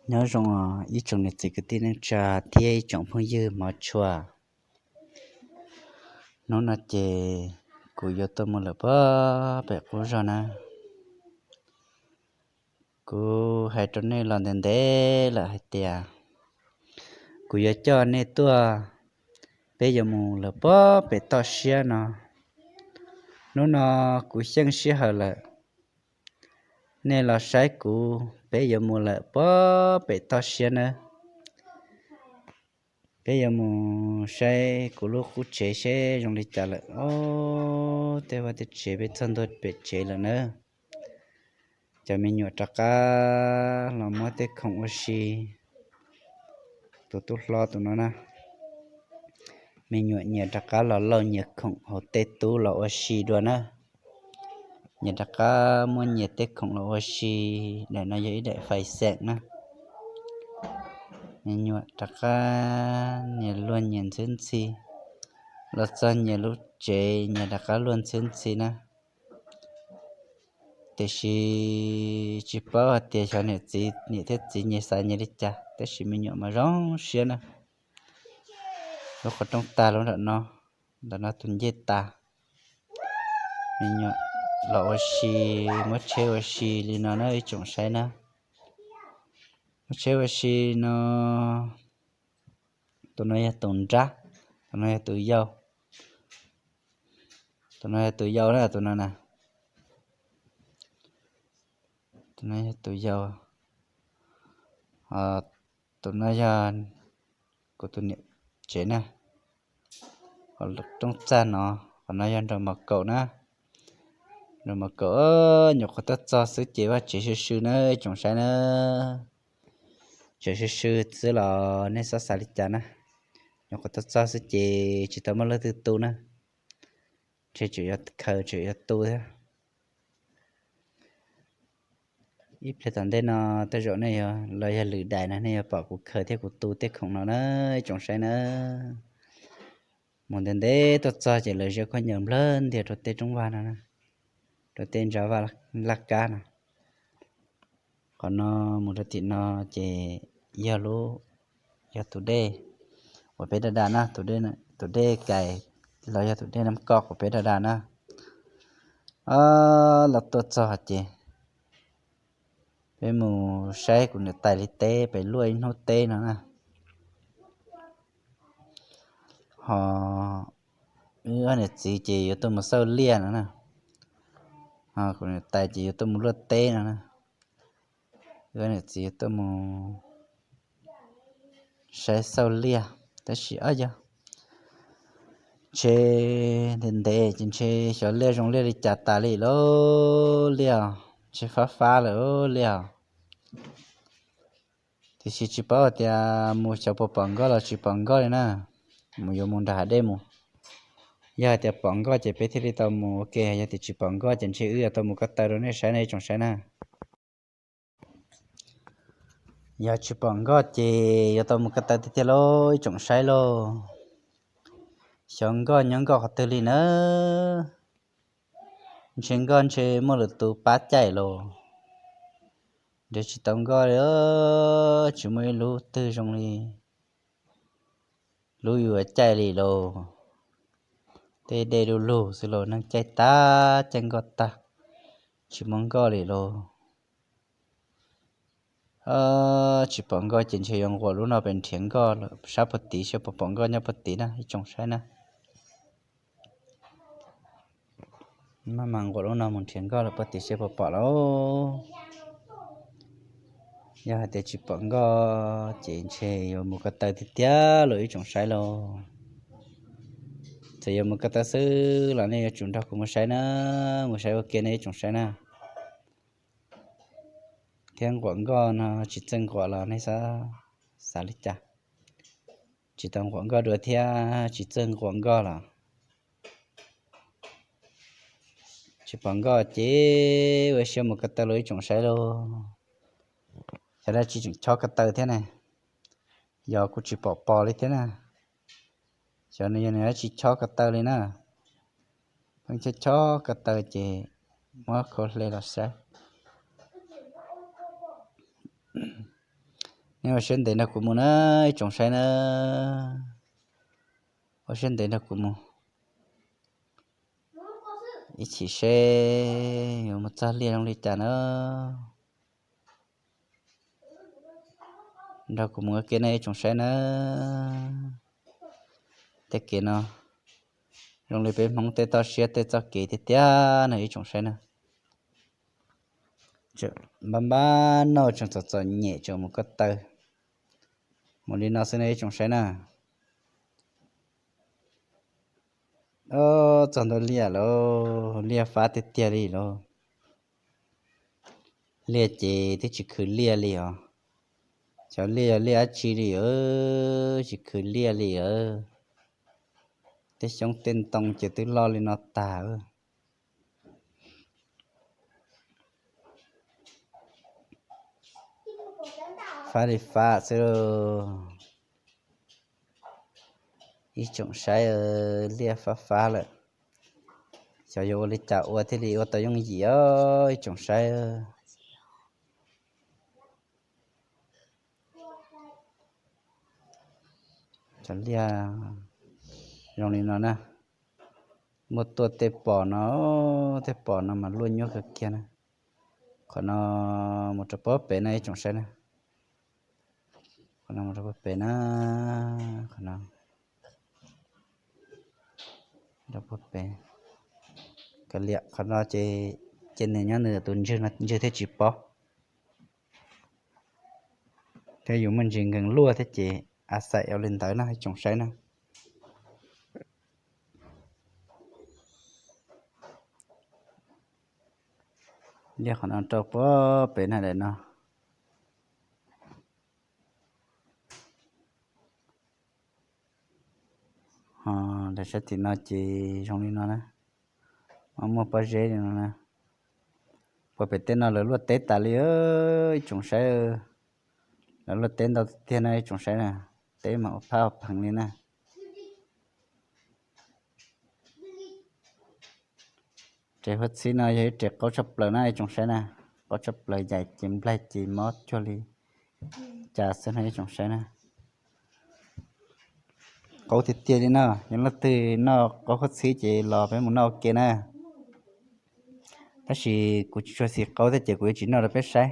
Nyob zoo ib tsoom niam txiv kwv tij neej tsa thiab ib tsoom phooj ywg hmov tshua. Hnub no ces kuv yuav tuaj mus lawm puag pem qub zog na. Kuv hais rau nej los ntev ntev lawm hais tias kuv yuav coj nej tuaj, peb yuav mus lawm puag pem toj siab no. Hnub no kuv xyeej sij hawm lawm, nej los saib kuv, peb yuav mus lawm puag pem toj siab nawb. Peb yuav mus saib kuv lub qub tsev seb zoo li cas lawm. Ob, tej vaj tej tsev peb txog ntua pem tsev lawm nawb. Cov me nyuam rov qab los muab tej khoom ua si. Tus tub hlob tus no na, me nyuam nyias rov qab los lauj nyias khoom hauv tej tub los ua si dua na. Nyias rov qab muab nyias tej khoom los ua si. Daim no yog ib daim fais xeem na. Me nyuam rov qab nyias luag nyias ntxhwb ntxhi, los txog nyias lub tsev nyias rov qab luag ntxhwb ntxhi na. Tiam sis tsis paub hais tias xyov niam txiv, niam thiab txiv nyias xav nyias li cas, tab sis me nyuam mas zoo siab na. Lub qhov rooj tag lub nram no, ntawm no tus ncej tas. Me nyuam los ua si, muab tsheb ua si li no na ib tsoom saib na. Muab tsheb ua si no, tus no yog tus nrab, tus no yog tus yau. Tus no yog tus yau na, tus no na. Tus no yog tus yau. Tus no yog kuv tus niam tsev na. Qhov rooj txag no, qhov no yog nraum mos kaum na. Nraum mos kaum, nyuam qhuav tuaj txog xwb ces vaj tsev sw sw na ib tsoom saib na. Tseem sw sw xwb los nej txhob xav li cas na. Nyuam qhuav tuaj txog xwb ces tsis tau muaj leej twg tu na. Ntshe tseem yuav khaws tseem yuav tu thiab. Ib pliag tom ntej no tej zaum nej los yog lwm daim no nej yuav pom kuv khaws thiab kuv tu tej khoom no na ib tsoom saib na. Mus ntev ntev tuaj txog ces lawv ziab khaub ncaws nplawg ntiag rau tej roob vaj no, rau tej ntsa vaj laj kab no. Qhov no mus rau tim no ces yog lub, yog tus dej uas peb da da na, tus dej Kais los yog tus dej Nab Koj uas peb da da na. Los tuaj txog ces peb mus saib kuv niam tais li teb, pem luaj ib hnub teb no na. Ho wb ob niam txiv ces yuav tuaj mus xauj liaj no na. Ho kuv niam tais ces yuav tuaj mus luaj teb no na. Wb ob niam txiv yuav tuaj mus saib xauj liaj, tab sis ob yog ntshe ntev ntev ces ntshe xyov liaj zoo liaj li cas tas li lauj, liaj ntshe fab fab lawm liaj. Tiam sis tsis paub tias mus xyov puas pom nkoj los tsis pom nkoj li na. Mus yuav mus nram hav dej mus. Yog hais tias pom nkoj ces peb thiaj li tau mus ua ke, yog tias tsis pom nkoj ces ntshe wb yuav tau mus ko taw rau nej saib na ib tsoom saib na. Yog tsis pom nkoj ces yuav tau mus ko taw tiag tiag lauj ib tsoom saib lauj. Xyov nkoj nyob nkoj qhov twg li na. Ntshe nkoj ntshe muaj lwm tus pab caij los. Nrhiav tsis tau nkoj li, tsis muaj ib lub twg zoo li lub yuav caij li lauj. Tej dej du lug xwb los neeg caij tag caij nkoj tag, tsis muaj nkoj li lauj. Tsis pom nkoj ces ntshe yuav nquam lub no pem nrhiav nkoj lawm sab puag tid seb puas pom nkoj nyob puag tid na ib tsoom saib na. Maj mam nquam lub no mus nrhiav nkoj lawm puag tid seb puas pom lauj. Yog hais tias tsis pom nkoj ces ntshe yuav mus ko taw tiag tiag lauj ib tsoom saib lauj. Txawm yuav mus ko taw xwb los nej yuav tsum nrog kuv mus saib na, mus saib ua ke nej ib tsoom saib na. Thiab nquam nkoj no tsis txawj nquam los nej xav li cas? Tsis tau nquam nkoj dua thiab tsis txawj nquam nkoj los? Tsis pom nkoj ces ua siab mus ko taw los ib tsoom saib lauj. Xyov dab tsi tseem chob ko taw thiab ne. Yog kuj tsis pom pom li thiab na. Xyov nws yog nws dab tsi chob ko taw li na. Pheej chob chob ko taw ces muab khau hle los saib. Neb ua siab ntev nrog kuv mus na, ib tsoom saib na. Ua siab ntev nrog kuv mus, ib chim seb yuav mus txog liaj zoo li cas na. Nrog kuv mus ua ke na ib tsoom saib na. Tej kev no zoo li peb Hmoob tej toj siab tej txoj kev tiag tiag na ib tsoom saib na. Npab npab noj tseem txom txom nyem tseem mus ko taw. Mus li no xwb na ib tsoom saib na. Txog ntua liaj lauj, liaj fab tiag tiag li lauj. Liaj ces twb tsis khwv liaj li os. Xyov liaj yog liaj dab tsi li, tsis khwv liaj li. Tej xyoob tej ntoo ces twb loj li no tag. Fab li fab xwb. Ib tsoom saib, liaj fab fab lawm. Xyov yuav ua li cas ua thiaj li ua tau yooj yim os ib tsoom saib. Cov liaj zoo li no na, muaj tuaj tej pos no, tej pos no mas luaj nyuaj kawg kiag na. Qhov no mus rau pem na ib tsoom saib na. Qhov no mus rau pem na, qhov no rau pem. Kav liam, qhov no ces cia nws nyob nws tus ntswg no ntswg thiaj tsis pob. Thiab yus muaj ntsis nkees luaj thiab ces a xaim ua li ntawd na ib tsoom saib na. Liaj qhov no rau pem na daim no. Ho daim sab tim no ces zoo li no na, muaj pob zeb li no na. Puag pem tej no lawv luaj teb tas li ib tsoom saib. Lawv luaj teb ntau tiag tiag na ib tsoom saib na, teb mas ua phab ua pheev li na. Res huab txhib no yog ib res qaub tshaj plaws na ib tsoom saib na, qaub tshaj plaws yaim ces nplaig ces mob cuag li cas xwb no ib tsoom saib na. Qaub tiag tiag li no, yog leej twg noj qaub huab txhib ces los peb mus noj ua ke na. Tab sis kuv tsis tshua xis qaub thiab ces kuv yuav tsis noj rau peb saib,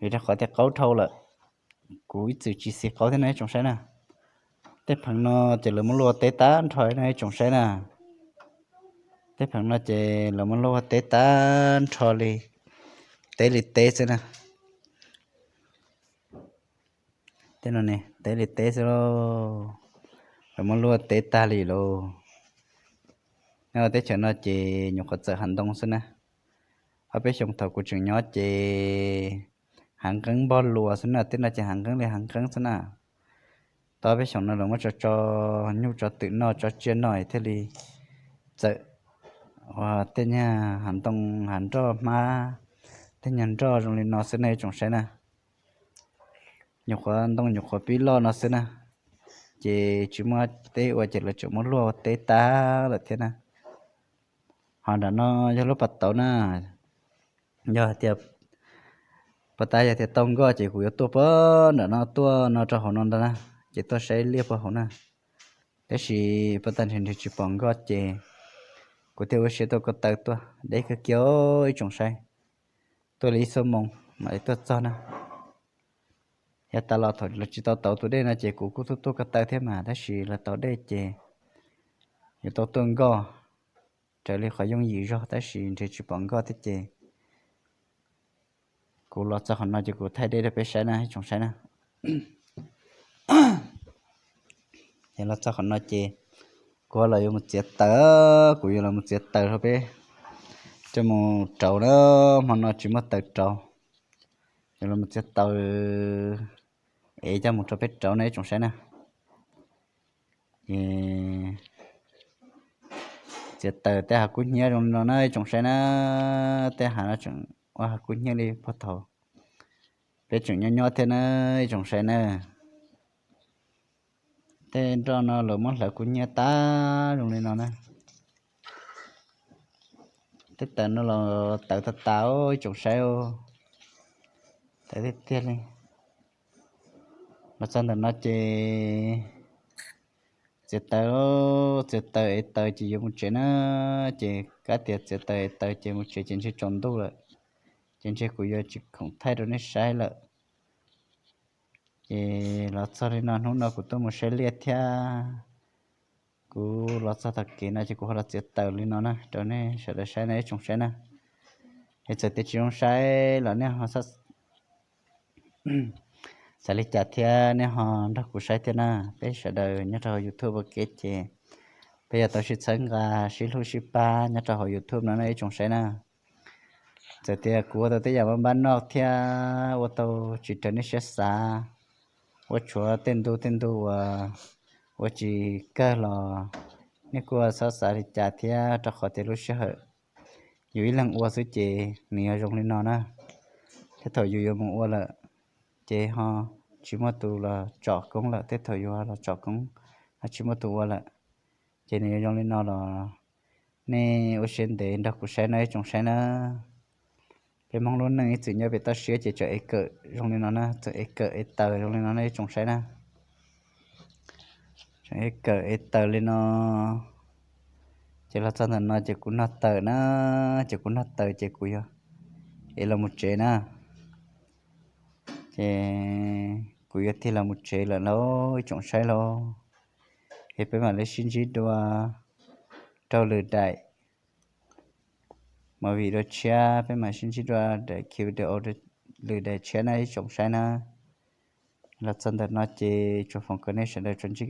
vim rau qhov tias qaub dhau lawm. Kuv ib txwm tsis xis qaub thiab no ib tsoom saib na. Tej pheev no ces lawv muab luaj teb tag nrho no ib tsoom saib na. Tej pheev no ces lawv muab luaj teb tag nrho li, teb li teb xwb na. Tej no ne teb li teb xwb lauj, lawv muab luaj teb tag li lauj. Nyob teb chaws no ces nyuam qhuav txawm hav ntoo xwb na. Ob peb xyoos thaum kuv tseem nyob ces hav nqeeb npog luas xwb na, tej no ces hav nqeeb li hav nqeeb xwb na. Tau ob peb xyoos no lawv muab tso tso nyuj tso twm noj tso tsiaj noj thiaj li txawm ua tej nyuag hav ntoo hav nroj hmab, tej nyuag nroj zoo li no xwb na ib tsoom saib na. Nyuam qhuav ntoo nyuam qhuav pib loj no xwb na, ces tsis muaj teb ua ces lawv tseem muab luaj ua teb tag lawm thiab na. Ho nram no yog lub pas tauv na, yog hais tias puag ta yog tias tau nkoj ces kuv yuav tuaj puag nram no tuaj no rau hauv no ntag na, ces tuaj saib liaj puag hauv na. Tab sis puag ta nrhiav nrhiav tsis pom nkoj ces kuv thiaj ua siab tuaj ko taw tuaj deb kawg kiag ib tsoom saib. Tuaj li ib xuab moos mam li tuaj txog na. Yav tas los thaum lawv tsis tau tauv tus dej no ces kuv kuj tuaj tuaj ko taw thiab mas, tab sis lawv tau dej ces yuav tau tuaj nkoj raws li qhov yooj yim zog, tab sis nrhiav tsis pom nkoj thiab ces kuv los txog qhov no ces kuv thaij dej rau peb saib na ib tsoom saib na. Ces los txog qhov no ces kuv los yuav mus txiav taws, kuv yuav los mus txiav taws rau peb coj mus rauv na, hmo no tsis muaj taws rauv. Yuav los mus txiav taws es coj mus rau peb rauv na ib tsoom saib na. Ces txiav taws tej hav kub hnyiab zoo li no na ib tsoom saib na, tej hav no tseem ua hav kub hnyiab li puag thaum peb tseem nyob nyob thiab na ib tsoom saib na. Tej nroj no lawv muab hlawv kub hnyiab tag zoo li no na. Tej taws no los tawv tas tas ib tsoom saib, tawv tiag tiag li. Los txog ntawm no ces txiav taws, txiav taws ev taws ces yuav mus tsev na. Ces kab tias txiav taws ev taws ces mus tsev ces ntshe tsaus ntuj lawm, ces ntshe kuv yuav tsis khoom thaij rau nej saib lawm. Ces los txog li no, hnub no kuv tuaj mus saib liaj thiab. Kuv los txog tom kev no ces kuv ho los txiav taws li no na rau nej sawv daws saib na ib tsoom saib na. Es txawm tias tsis zoo saib los nej ho xav li cas thiab nej ho nrog kuv saib thiab na. Peb sawv daws nyob rau hauv YouTube ua ke ces peb yuav tau sib txhawb nqa, sib hlub sib pab nyob rau hauv YouTube no na ib tsoom saib na. Txawm tias kuv ua tau tej yam npab noj thiab ua tau tsis raws nej siab xav, ua tshuav tej ntu tej ntu uas ua tsis kawg los nej kuj txhob xav li cas thiab, rau qhov tias lub sij hawm yus ib leeg ua xwb ces nws yuav zoo li no na. Tej thaum yus yuav mus ua lawm ces ho tsis muaj tus los tsom koob lawm, tej thaum yus los tsom koob ho tsis muaj tus ua lawm, ces nws yuav zoo li no los nej ua siab ntev nrog kuv saib na ib tsoom saib na. Peb Hmoob lub neej ib txwm nyob pem toj siab ces tseem ev kawm zoo li no na, tseem ev kawm ev taws zoo li no na ib tsoom saib na. Tseem ev kawm ev taws li no. Ces los txog ntawm no ces kuv noj taws na, ces kuv noj taws ces kuv yuav ev los mus tsev na. Ces kuv yuav tig los mus tsev lawm lauj ib tsoom saib lauj. Es peb mam li sib ntsib dua rau lwm daim movie dua tshiab, peb mam sib ntsib dua daim video lwm daim tshiab na ib tsoom saib na. Los txog ntawm no ces tsuas foom kom nej sawv daws tsuas ntsib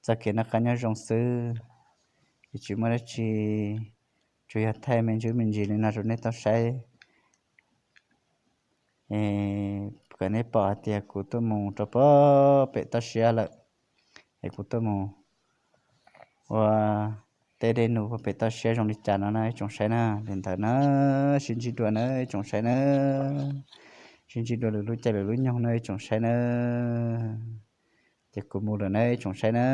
txoj kev noj qab nyob zoo xwb, es tsis muaj dab tsi, tsuas yog thaij me ntsis me ntsis li no rau nej tau saib. Kom nej pom hais tias kuv tuaj mus rau pem toj siab lawm, es kuv tuaj mus ua tej dej num pem toj siab zoo li cas no na ib tsoom saib na. Li ntawd na, sib ntsib dua na ib tsoom saib na, sib ntsib dua lwm lub caij lwm lub nyoog na ib tsoom saib na. Ces kuv mus lawm na ib tsoom saib na.